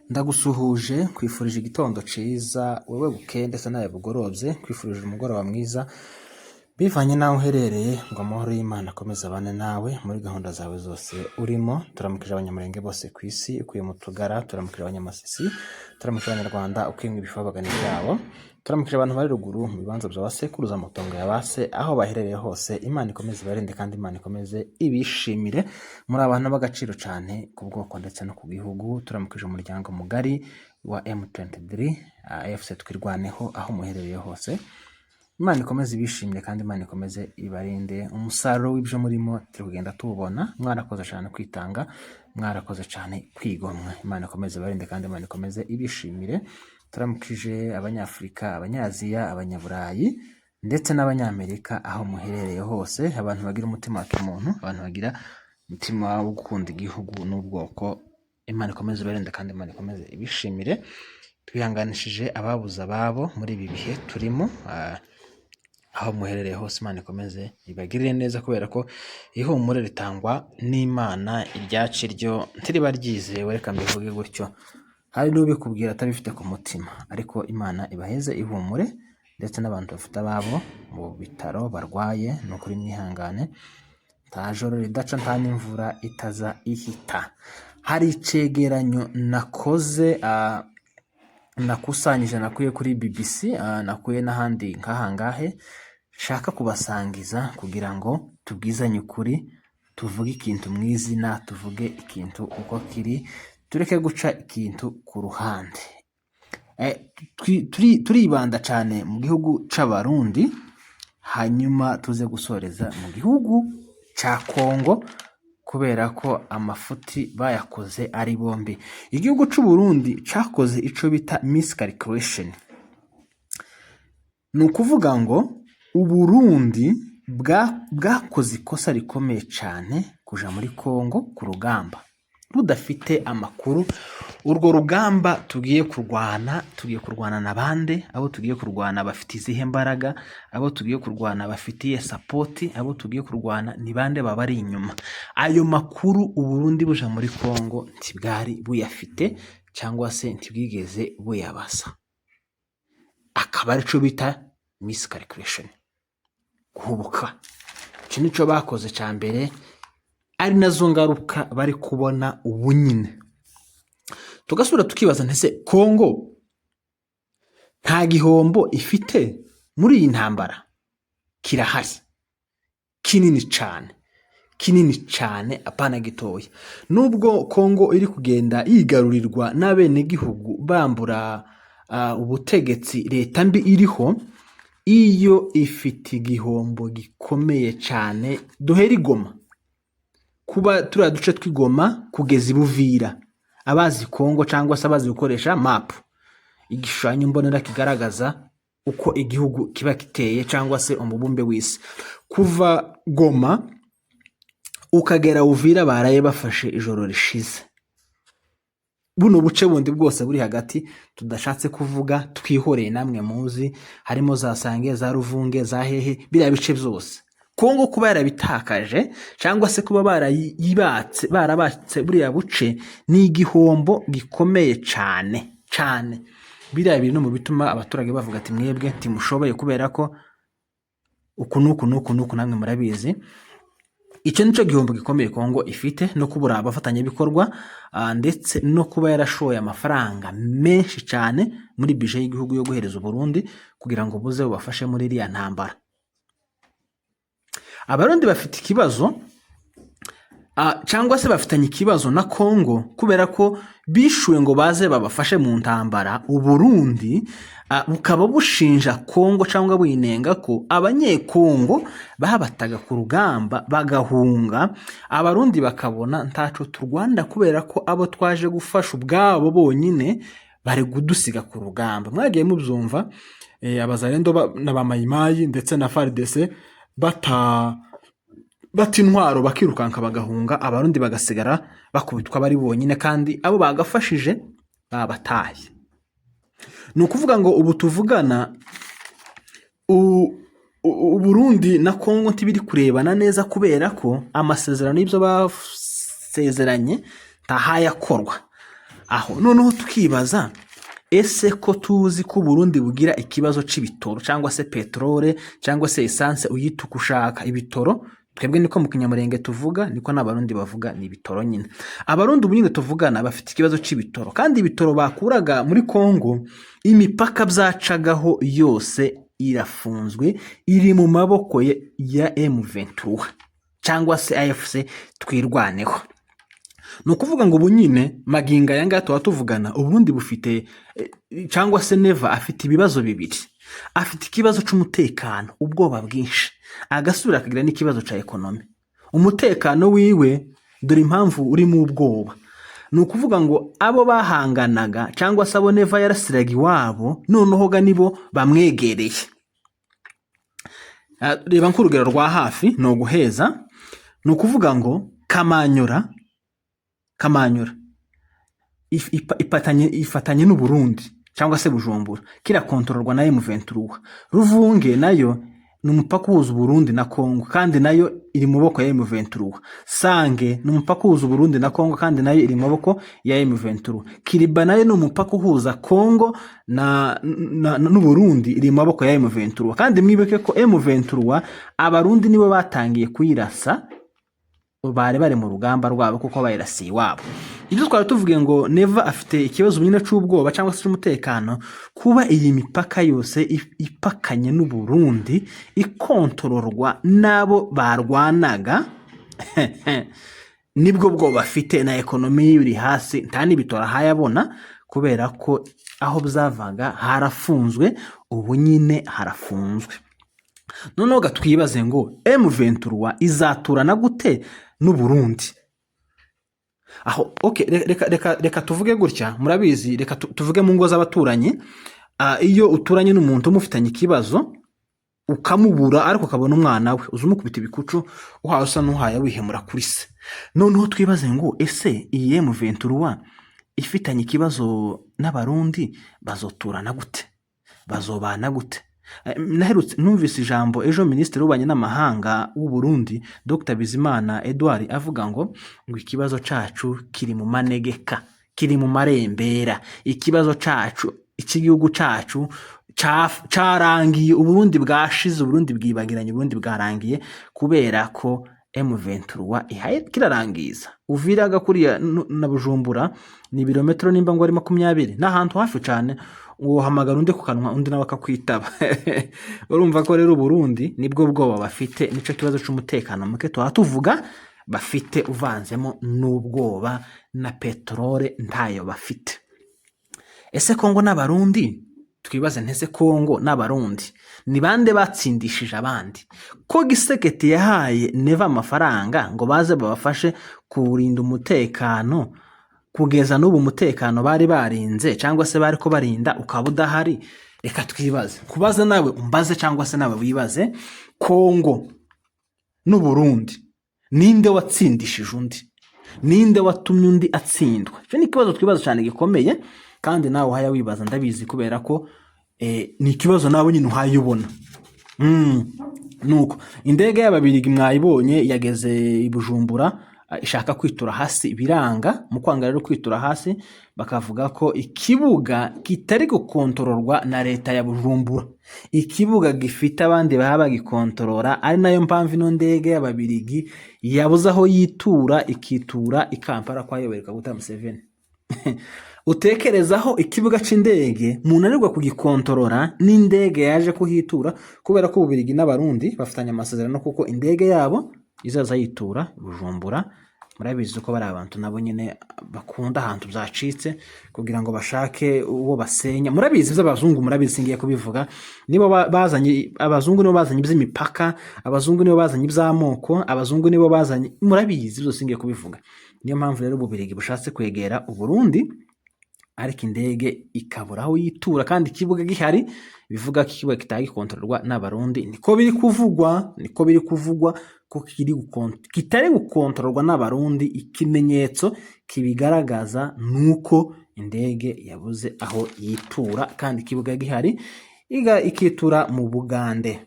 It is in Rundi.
Ndagusuhuje, nkwifurije igitondo ciza, wewe bukeye ndetse nawe bugorovye, nkwifurije umugoroba mwiza bivanye n'aho uherereye, ngo amahoro y'Imana akomeze abane nawe muri gahunda zawe zose urimo. Turamukije Abanyamulenge bose ku isi, ukuye mu Tugara, turamukije Abanyamasisi, turamukije Abanyarwanda ukuye mu ibifobagani byabo, turamukije abantu bari ruguru mu bibanza bya basekuruza, amatongo ya base, aho baherereye hose. Imana ikomeze ibarinde kandi Imana ikomeze ibishimire. Muri abantu b'agaciro cyane ku bwoko ndetse no ku gihugu. Turamukije umuryango mugari wa M23 AFC Twirwaneho, aho muherereye hose. Imana ikomeze ibishimire kandi Imana ikomeze ibarinde. Umusaruro w'ibyo murimo turi kugenda tuwubona. Mwarakoze cyane kwitanga, mwarakoze cyane kwigomwa. Imana ikomeze ibarinde kandi Imana ikomeze ibishimire. Turamukije Abanyafurika, Abanyaziya, Abanyaburayi ndetse n'Abanyamerika, aho muherereye hose. Abantu bagira umutima wa kimuntu, abantu bagira umutima wo gukunda igihugu n'ubwoko, Imana ikomeze ibarinde kandi Imana ikomeze ibishimire. Twihanganishije ababuze ababo muri ibi bihe turimo. Aho muherereye hose, Imana ikomeze ibagirire neza, kubera ko ihumure ritangwa n'Imana, iryacu ryo ntiriba ryizewe. Reka mbivuge gutyo, hari n'ubikubwira atabifite ku mutima, ariko Imana ibaheze ihumure. Ndetse n'abantu bafite ababo mu bitaro barwaye, ni ukuri mwihangane, nta joro ridaca, nta n'imvura itaza ihita. Hari icegeranyo nakoze, nakusanyije, nakuye kuri BBC, nakuye n'ahandi nk'ahangahe, nshaka kubasangiza kugira ngo tubwizanye ukuri, tuvuge ikintu mu izina, tuvuge ikintu uko kiri, tureke guca ikintu ku ruhande. Turibanda cyane mu gihugu c'Abarundi, hanyuma tuze gusoreza mu gihugu ca Kongo, kubera ko amafuti bayakoze ari bombi. Igihugu c'u Burundi cakoze ico bita miscalculation. Ni ukuvuga ngo Uburundi bwakoze ikosa rikomeye cane kuja muri Kongo ku rugamba rudafite amakuru. Urwo rugamba tugiye kurwana, tugiye kurwana na bande? Abo tugiye kurwana bafite izihe mbaraga? Abo tugiye kurwana bafitiye support? Abo tugiye kurwana ni bande babari inyuma? Ayo makuru Uburundi buja muri Kongo ntibwari buyafite, cyangwa se ntibwigeze buyabaza. Akaba arico bita miscalculation, guhubuka. Iki nico bakoze ca mbere, ari nazo ngaruka bari kubona ubu nyine. Tugasubira tukibaza, ntese Kongo nta gihombo ifite muri iyi ntambara? Kirahari, kinini cane, kinini cane, apana gitoya. Nubwo Kongo iri kugenda yigarurirwa n'abenegihugu, bambura ubutegetsi leta mbi iriho, iyo ifite igihombo gikomeye cane. Duhera i Goma, kuba turiya duce tw'i Goma kugeza i Buvira. Abazi Kongo cyangwa se abazi gukoresha map, igishushanyo mbonera kigaragaza uko igihugu kiba giteye cyangwa se umubumbe w'isi, kuva Goma ukagera Uvira baraye bafashe ijoro rishize, buno buce bundi bwose buri hagati tudashatse kuvuga, twihoreye, namwe muzi, harimo za Sange, za Ruvunge, za hehe, biriya bice byose Kongo kuba yarabitakaje cyangwa se kuba barayibatse, barabatse buriya buce, ni igihombo gikomeye cyane cyane. Biriya bintu mu bituma abaturage bavuga ati: "Mwebwe ntimushoboye kubera ko uku n'uku n'uku n'uku", namwe murabizi. Icyo nicyo gihombo gikomeye Kongo ifite, no kubura abafatanyabikorwa, ndetse no kuba yarashoye amafaranga menshi cyane muri budget y'igihugu yo guhereza Uburundi kugira ngo buze bubafashe muri iriya ntambara. Abarundi bafite ikibazo, cyangwa se bafitanye ikibazo na Kongo, kubera ko bishuwe ngo baze babafashe mu ntambara. Uburundi bukaba bushinja Kongo cyangwa buyinenga ko Abanyekongo babataga ku rugamba bagahunga, Abarundi bakabona ntaco turwanda, kubera ko abo twaje gufasha ubwabo bonyine bari kudusiga ku rugamba. Mwagiye mubyumva, Abazalendo na ba Mayimayi ndetse na FARDC bata intwaro, bakirukanka, bagahunga, Abarundi bagasigara bakubitwa bari bonyine, kandi abo bagafashije babataye. Ni ukuvuga ngo ubu tuvugana Uburundi na Kongo ntibiri kurebana neza, kubera ko amasezerano y'ibyo basezeranye ntahayakorwa. Aho noneho tukibaza: ese ko tuzi ko Burundi bugira ikibazo c'ibitoro, cyangwa se peterole, cyangwa se essence, uyita uko ushaka, ibitoro twebwe niko mu Kinyamurenge tuvuga, niko n'Abarundi bavuga, ni ibitoro nyine. Abarundi ubu nyine tuvugana bafite ikibazo c'ibitoro, kandi ibitoro bakuraga muri Kongo, imipaka byacagaho yose irafunzwe, iri mu maboko ya M23 cyangwa se AFC Twirwaneho. Ni ukuvuga ngo ubu nyine magingo aya ngaya tuba tuvugana, Uburundi bufite cyangwa se Neva afite ibibazo bibiri: afite ikibazo c'umutekano, ubwoba bwinshi, agasubira akagira n'ikibazo ca économie. Umutekano wiwe, dore impamvu urimo ubwoba: ni ukuvuga ngo abo bahanganaga, cyangwa se abo Neva yarasiraga iwabo, noneho ga nibo bamwegereye. Reba nk'urugero rwa hafi ni uguheza, ni ukuvuga ngo Kamanyura ifatanye n'Uburundi cyangwa se Bujumbura, kirakontororwa na M23. Ruvunge nayo ni umupaka uhuza Uburundi na Kongo, kandi nayo iri mu maboko ya M23. Sange ni umupaka uhuza Uburundi na Kongo, kandi nayo iri mu maboko ya M23. Kiriba nayo ni umupaka uhuza Kongo n'Uburundi, iri mu maboko ya M23. Kandi mwibuke ko M23 Abarundi nibo batangiye kuyirasa, bari bari mu rugamba rwabo, kuko bayirasiye iwabo. Ibyo twari tuvuge ngo Neva afite ikibazo nyine c'ubwoba cyangwa se c'umutekano, kuba iyi mipaka yose ipakanye n'Uburundi ikontororwa n'abo barwanaga, nibwo bwoba afite. Na économie iri hasi, nta n'ibitora ahayabona, kubera ko aho byavaga harafunzwe, ubu nyine harafunzwe. Noneho gatwibaze ngo M23 izaturana gute n'Uburundi? Aho okay, reka tuvuge gutya, murabizi, reka tuvuge mu ngo z'abaturanyi. Iyo uturanye n'umuntu mufitanye ikibazo, ukamubura ariko ukabona umwana we, uza umukubita ibikucu, uhaye usa n'uhaye wihemura kuri se. Noneho twibaze ngo ese iyi M23 ifitanye ikibazo n'Abarundi bazoturana gute, bazobana gute? Naherutse numvise ijambo ejo minisitiri w'ububanyi n'amahanga w'u Burundi, Dr Bizimana Edouard, avuga ngo ikibazo cacu kiri mu manegeka, kiri mu marembera, ikibazo cacu, icy'igihugu cacu carangiye, Uburundi bwashize, Uburundi bwibagiranye, Uburundi bwarangiye, kubera ko M23 ihaye kirarangiza. Uviraga kuriya na Bujumbura ni ibirometero nimba ngo ari 20, ni ahantu hafi cane, wohamagara undi ku kanwa undi nawe akakwitaba. Urumva ko rero Uburundi nibwo bwoba bafite, nico kibazo c'umutekano muke tuba tuvuga bafite, uvanzemo n'ubwoba na peterole ntayo bafite. Ese Kongo n'Abarundi, twibaze ntese Kongo n'Abarundi ni bande batsindishije abandi? Ko Tshisekedi yahaye Neva amafaranga ngo baze babafashe kurinda umutekano, kugeza n'ubu umutekano bari barinze cyangwa se bari ko barinda ukaba udahari? Reka twibaze, kubaza nawe umbaze cyangwa se nawe wibaze: Kongo n'Uburundi, ninde watsindishije undi? Ninde watumye undi atsindwa? Icyo ni ikibazo twibaza cyane gikomeye, kandi nawe uhaya wibaza, ndabizi, kubera ko ni ikibazo nawe nyine uhaye ubona. Nuko indege y'Ababirigi mwayibonye yageze i Bujumbura, ishaka kwitura hasi biranga. Mu kwanga rero kwitura hasi, bakavuga ko ikibuga kitari gukontororwa na leta ya Bujumbura, ikibuga gifite abandi baba bagikontorora, ari nayo mpamvu ino ndege y'Ababirigi yabuze aho yitura, ikitura i Kampala kwa Yoweri Kaguta Museveni. Utekerezaho ikibuga c'indege munanirwa kugikontorora, n'indege yaje kuhitura, kubera ko Ububirigi n'Abarundi bafitanye amasezerano, kuko indege yabo izaza yitura Bujumbura. Murabizi ko bari abantu nabo nyine bakunda ahantu byacitse kugira ngo bashake uwo basenya. Murabizi iby'Abazungu, murabizi, singiye kubivuga. Nibo bazanye, abazungu nibo bazanye iby'imipaka, abazungu nibo bazanye iby'amoko, abazungu nibo bazanye, murabizi byose, singiye kubivuga. Niyo mpamvu rero Ububirigi bushatse kwegera Uburundi, ariko indege ikabura aho yitura kandi ikibuga gihari, bivuga ko ikibuga kitagikontororwa n'Abarundi. Niko biri kuvugwa, niko biri kuvugwa ko kitari gukontororwa n'Abarundi. Ikimenyetso kibigaragaza nuko indege yabuze aho yitura kandi ikibuga gihari, ikitura mu Bugande.